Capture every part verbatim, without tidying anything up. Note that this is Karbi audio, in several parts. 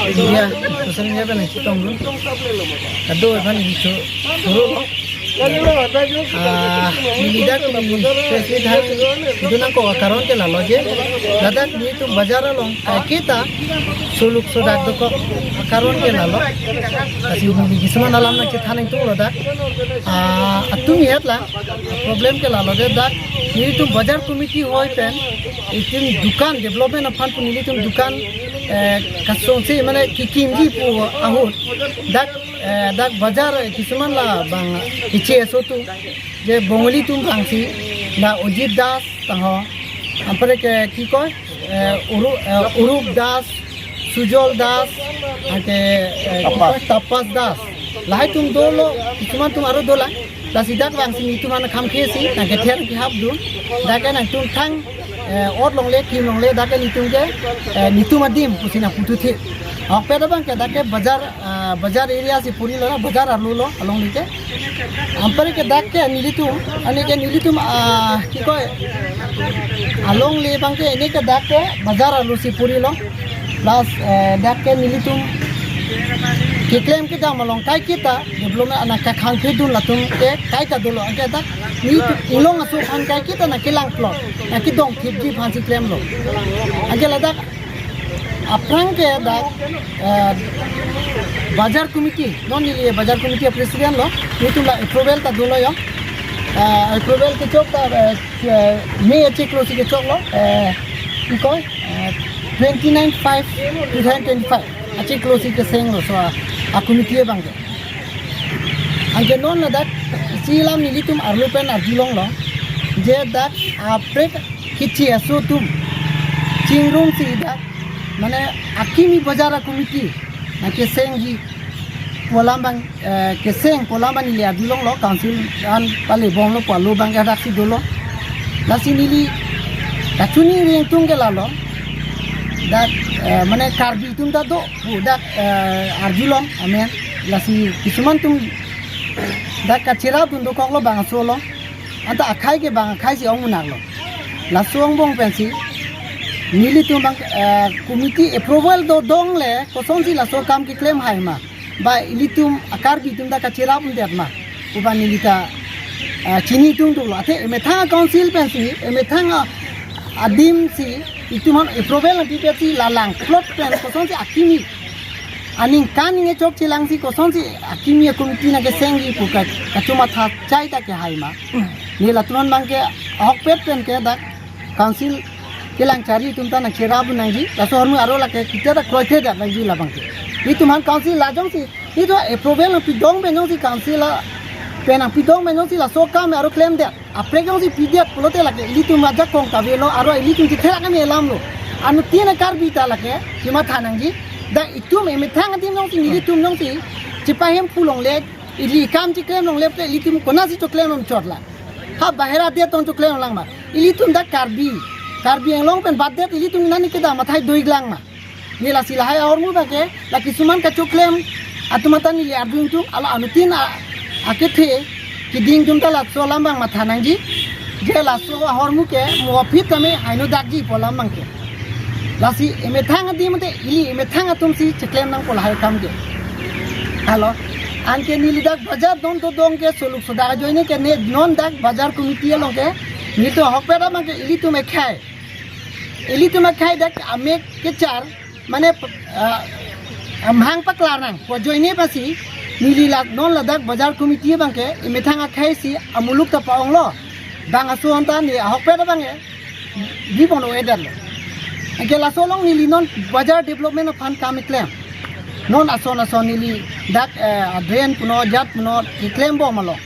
Media, social media pen nangchetongdun. Kadokave aphan neli cho, choro lo. Ah, neli dak neli press meet hai, dun nangkok akaron ke lalo je, ladak nelitum bajar along kaiketa soluk sodak dokok akaron ke lalo. Lasi neli kisuman alam nangchethan ingtunglo dak. Ah, atum ihet la, problem ke lalo je dak nelitum bajar committee hoi pen itum dukan development aphan pu nelitum dukan, eh, kasongsi mane kikimji pu ahut dak, eh, dak bajar, eh, kisuman la bang K C S O atum, je Bongali atum bangsi, la Ojit Das tangho, anparke ki koi, eh, Uru-, eh, Urup Das, Sujol Das, anke, eh, ki Tapas. Koi, Tapas Das. Lahai atum dolo, kisuman atum aro dolang. Lasi dak bangsi nelitum an kham khesi nangkether kehapdun. Dak ke nangtum thang, eh, ot longle, kim longle, dak ke nelitum ke, eh, nelitum adim pusi nangputhot thip. Ahokpet abang ke dak ke bajar, ah, bajar area si puri lo, bajar arlo lo along neli ke. Anparke dak ke nelitum, ani ke nelitum, ah, ki koi, alongle abang ke, ani ke dak ke bajar arlo si puri lo. Plus, eh, dak ke nelitum keklem kedam along kaiketa development ana kakhangkhedun latum ke kaita dolo, anke dak nelitum inglong aso aphan kaiketa nangkelang plot, nangkedong thipji aphansi klemlo. Anke ladak aphrang ke dak, eh, bajar committee, non neli bajar committee president lo, nelitum la approval ta dolo yo. Eh, approval kechok ta, eh, eh, May achiklo si kechoklo, eh, ki koi, eh, twenty nine five two thousand twenty five achiklo si kesenglo, so, ah, a committee abang ke. Anke non ladak isi alam nelitum arlo pen arjulonglo, je dak aprek K C S O atum chingrumsi dak, mane akimi bajar a committee nangkesengji pu alam abang, eh, keseng pu alam abang neli arjulonglo, council an pale bonglo pu alo abang ke daksi dolo. Lasi neli kachoningri ingtung ke lalo. Dak, eh, mane Karbi atum ta do pu dak, eh, arjulong amen. Lasi kisuman atum dak kacherapdun dokoklo bang aso along. Anta akhai ke bang akhai si ong munak lo. Laso angbong pensi nelitum abang, eh, committee approval do dongle kosonsi laso akam keklem hai ma, ba ilitum a Karbi atum ta kacherap undet ma pu abang neli ta, eh, chini tungduklo. Athe emethang council pensi, emethang a-, adim si itum aphan approval nangpipetsi la lang plot pen kosonsi akimi aningkan ningje chokche langsi kosonsi akimi a committee nangkesengji pu ka, kachomatha chai ta kehai ma. Ne latum an abang ke ahokpet pen ke dak council kelang chari atum ta nangcherapdun nangji, laso ahormu aro lake kita ta kroikre dat nangji labang ke. Itum aphan council la jongsi, itum approval nangpidong pen jongsi council la, pen nangpidong pen jongsi laso akam aro klemdet, aprek jongsi pidet pulote lake ilitum ajakong kavelo, aro ilitum chetherak kami alam lo. Anuttin a Karbi ta lake chematha nangji. Dak itum emethang adim jongsi, nelitum jongsi chepahemphu longle, ili akam cheklem longle ple ilitum konatsi choklem lom chot la. Ha bahera adet tong choklem lang ma. Ilitum dak Karbi, Karbi Anglong pen batdet ilitum nani kedam athai do-ik lang ma. Ne lasi lahai ahormu abang ke, la kisuman kachoklem atum atan neli arjulong tung, ala anuttin a, akethe keding atum ta laso alam abang matha nangji. Je laso ahormu ke mo aphi tame haino dakji pu alam abang ke. Lasi emethang adim te ili emethang atum si cheklem nangpo lahai akam ke. Halo, anke neli dak bajar don to dong ke soluk sodak ajoine ke ne non dak bajar committee along ke, nelitum ahokpet abang ke ilitum ekhai. Ilitum akhai dak amek kechar, mane, ah, amahang paklar nang pu ajoine pensi, neli la non ladak bajar committee abang ke, emethang akhai si amuluk ta pa-onglo. Bang aso anta ne ahokpet abang ke, bibon o-edetlo. Anke laso along neli non bajar development aphan kam keklem. Non ason ason neli dak, eh, drain puno, jat puno, keklem bom along.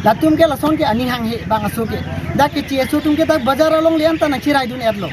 Latum ke lason ke aning hanghe bang aso ke. Dak K C S O atum ke dak bajar alongle anta nangcheraidun-etlo.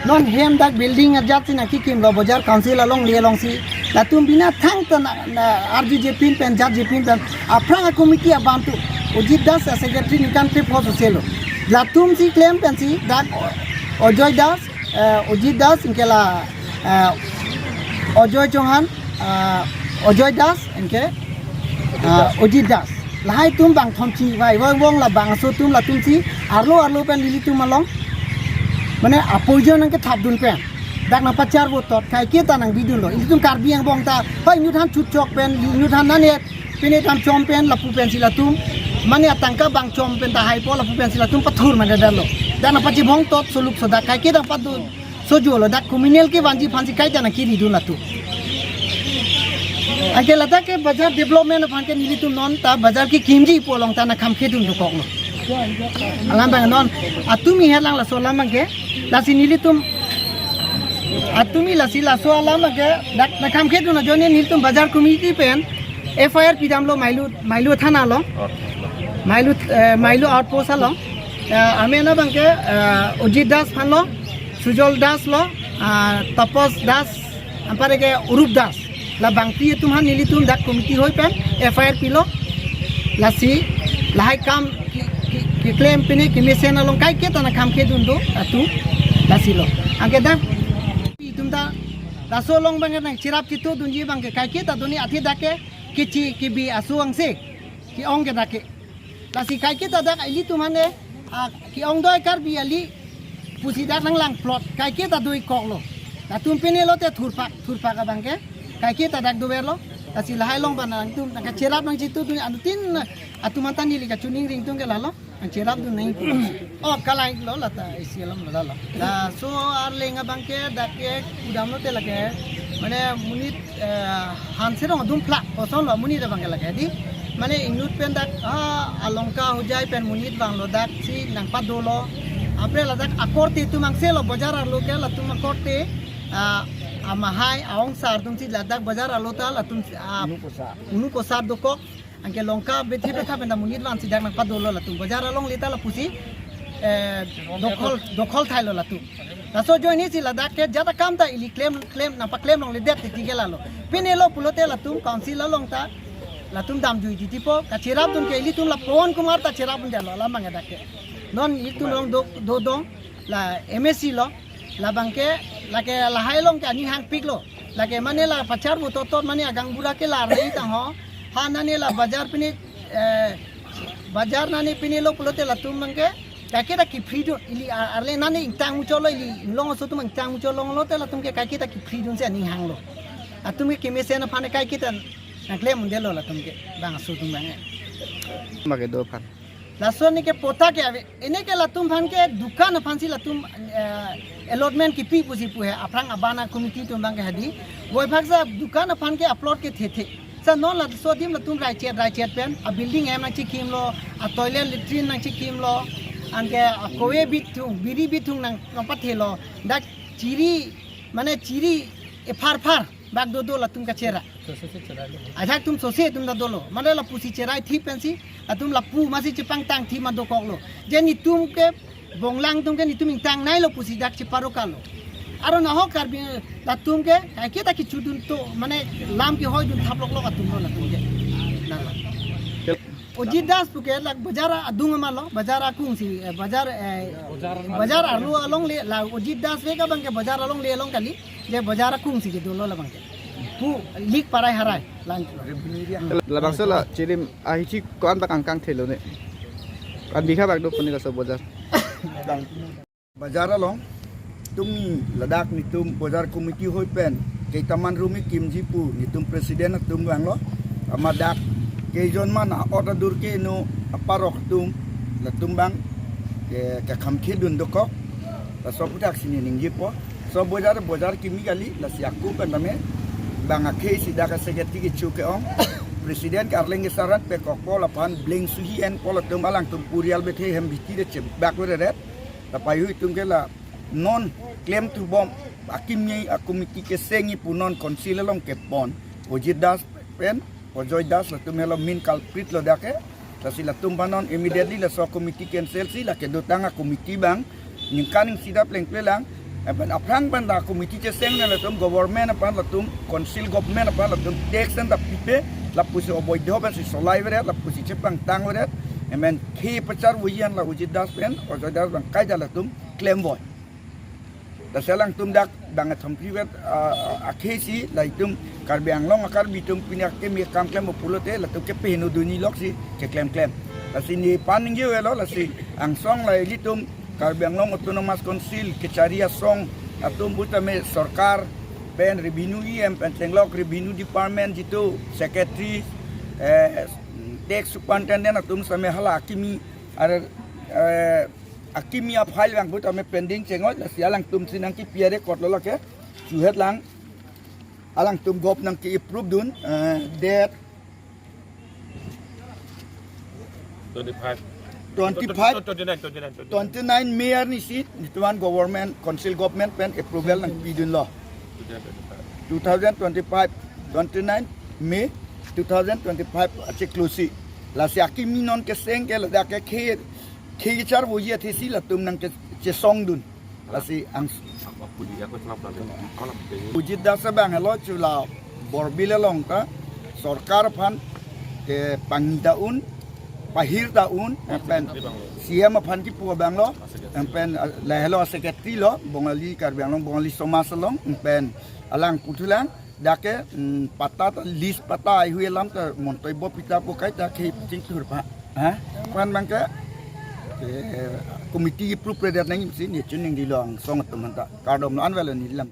Non hem dak building ajat si nangkikimlo bajar council alongle alongsi. Latum bina thangta na, na arjuje pin pen jatje pin pen aphrang a committee abang tu Ojit Das a secretary ningkan trip ho soselo. Latum si klem pensi dak Ajoy Das, eh, Ojit Das anke la, eh, Ajoy Chauhan, eh, Ajoy Das anke, eh, Ojit Das. Lahai atum bang thomchi vai vai vong la bang aso atum latum si arlo arlo pen nelitum along, mane apoijon nangkethapdun pen. Dak nangpachar votot kaiketa nangbi dunlo. Ilitum Karbi angbong ta, hoi inut aphan chutchok pen, inut aphan nanet, pine tam chom pen, lapu pensi latum. Mane atangka bang chom pen ta haipo, lapu pensi latum pathur mane damlo. Dak nangpachibong tot soluk so dak kaiketa padu. Sojolo dak communal kevanji aphansi kaita nangkiri dun latum. Anke ladak ke bazar development aphan ke nelitum non ta bazar kekimji pu along ta nangkhamkhe dun dokoklo. Alam abang non atumi helang laso alam abang ke lasi nelitum atumi lasi laso alam abang ke dak nangkhamkhe dun ajoine nelitum bazar committee pen F I R pidamlo Mailu Mailu thana along. Mailu eh, Mailu outpost along. Eh, amen abang ke eh, Ojit Das aphanlo, Sujol Das lo, ah, Tapos Das, anparke Urup Das. La bangpi atum aphan nelitum dak committee hoi pen F I R pilo. Lasi lahai kam ki, ki, keklem pine kemesen along kaiketa nangkhamkhe dun do atum. Lasi lo. Anke dak itum ta laso along abang nangcherap chitu dunji abang ke kaiketa duni athe dak ke kechi kebi aso angse ke-ong ke dak ke. Lasi kaiketa dak ilitum aphan ne, ah, ke-ong doi Karbi ali pusi dak nanglang plot kaiketa doi koklo. Latum pine lote thurphak, thurphak abang ke kaiketa dak doverlo. Lasi lahai along abang nangtum nangkacherap nangchitu dun anuttin atum anta neli kachiningri atum ke lalo. Nangcherap dun nang. Oh, kalang lo lata isi alam lo lalo. Laso arleng abang ke dak ke kudam lote lake. Mane monit eh, hanserong adum phlak kosonlo monit abang ke lake di. Mane inut pen dak ah, Alongka Hojai pen monit vanglo dak si nangpadolo. Apre ladak akorte atum angselo bazar arlo ke latum akorte ah, amahai aongsar atumsi ladak bazar arlo ta latum ah, unu kosar dokok. Anke Longka bethe betha pen ta monit vansi dak nangpadolo latum. Bazar alongle ta lapusi eh, dokhol dokhol thailo latum. Laso ajoine si ladak ke jat akam ta ili klem klem nangpaklem longledet titi ke lalo. Pine lo pulote latum council along ta latum damjui titi po kacherap dun ke ilitum la Pawan Kumar ta cherap dun detlo alam abang dak ke. Non ilitum along do, dodong la M A C lo. Labang ke lake lahai along ke aning hangpiklo. Lake mane la pachar votot mane agaonbura ke la arni tangho. Ha nane la bazar pine eh, bazar nane pinelo pulote latum abang ke kaiketa kepri dun ili ar- arle nane ingtang muchotlo ili inglong aso atum ingtang muchotlonglo te latum ke kaiketa kepri dunsi aning hanglo. Atum ke kemesen aphan kaiketa nangklem undelo latum ke bang aso atum abang ke. Mage do aphan. Laso ne ke pota ke ave. Ene ke latum aphan ke dukan aphansi latum eh, allotment kepi pusi pu he aphrang abana committee atum abang ke hadi. Boy phaksa dukan aphan ke aplot ke thethe. Sa non laso adim latum raichet raichet pen a building hem nangchikimlo, a toilet latrine nangchikimlo, anke a kove bithung, biri bithung nang nangpathelo, dak chiri, mane chiri epharphar bak dodo latum kachera. Ajak atum sose atum ta dolo, mane lapusi cherai thi pensi, atum lapu masi chepangtang thi ma dokoklo. Je netum ke Bonglang atum ke netum ingtang nailo pusi dak cheparokalo. Aro nahok Karbi latum ke kaiketa kechudun to mane lam kehoi dun thap loklok atum lo latum ke. Nang. Ojit Das pu ke lak bazar adung amalo, bazar akung si, eh, bazar eh, bazar arlo alongle la Ojit Das ve ka abang ke bazar alongle along kali, je bazar akung si kedolo labang ke. Pu lik parai harai lang. Labangso la chirim ahithi ko-an bak angkang thelo ne. Ko-an bikha bak do puni laso bazar. Bazar along tumi ladak netum bazar committee hoi pen keitaman rumi kimji pu netum president atum vanglo. Amat dak keijon man a-ot adur ke ino aparok atum latum abang ke, ke khamkhe dun dokok. Laso aputhak si ne ningjepo. So bazar bazar kimi kali lasi ako pen tame bang akhei si dak a-secretary kecho ke-ong. President ke arleng kesaran pekokpo laphan bleng suhi enpo latum alangtum purial bethe hem bithi de chebak vereret. Lapai hui atum ke la non klemthu bom akimi a-committee kesengji pu non council along kepon Ojit Das pen Ajoy Das latum helo main culprit lo dak ke. Lasi latum aphan non immediately laso committee cancel si lake dotang a-committee abang ningkan ing sida plengple lang. Lapen aphrang pen ta committee cheseng na latum government aphan latum council government aphan latum tax an ta pipe lapusi oboidho pensi solai veret lapusi chepangtang veret. Amen khei pachar vuyan la Ojit Das pen Ajoy Das abang kaita latum klemvoi. Lasi alangtum dak bang athom privet ah, akhei si la itum Karbi Anglong a-Karbi atum pini akimi kam klem pulote latum ke peheno duni lok si keklem klem. Lasi nephan ningje avelo lasi angsong la ilitum Karbi Anglong Autonomous Council kechari asong Atum pu tame sorkar pen revenue E M pen chenglok revenue department jitu secretary, eh, tax superintendent atum tame hala akimi, are, eh, akimi a-file abang pu tame pending chengot, lasi alangtum si nangkepi a-record lo lake. Chuhet lang alangtum gop nangke-approve dun, eh, date twenty-five. Twenty-five. Twenty-nine, twenty-nine, twenty-nine. Twenty-nine May arnisi, nituan government, council government pen approval nangpidunlo. Twenty-nine, twenty-five. Twenty-nine May two thousand twenty-five achiklo si. Lasi akimi non keseng ke ladak ke khe, khe char voji athesi latum nangkechesongdun. Lasi ang Apa pudi aku selap lalu. Alam deh. Pujit Das abang helo chula Borbil along ta sorkar aphan kepangni ta un, pahir ta un, pen C M aphan kipu abang lo, pen, eh, lahelo secretary lo, Bongali, Karbi Anglong Bongali Somaj along, pen alang puthulang, dak ke, mm, patta ta, lease patta ai hui alam ta, montoi bo pita po kai ta, khe chingthur pa. Ha? Kwan abang ke, eh, committee approve predet nangji si, ne chuning di long, song atum anta. Kardom lo anvel ni lam.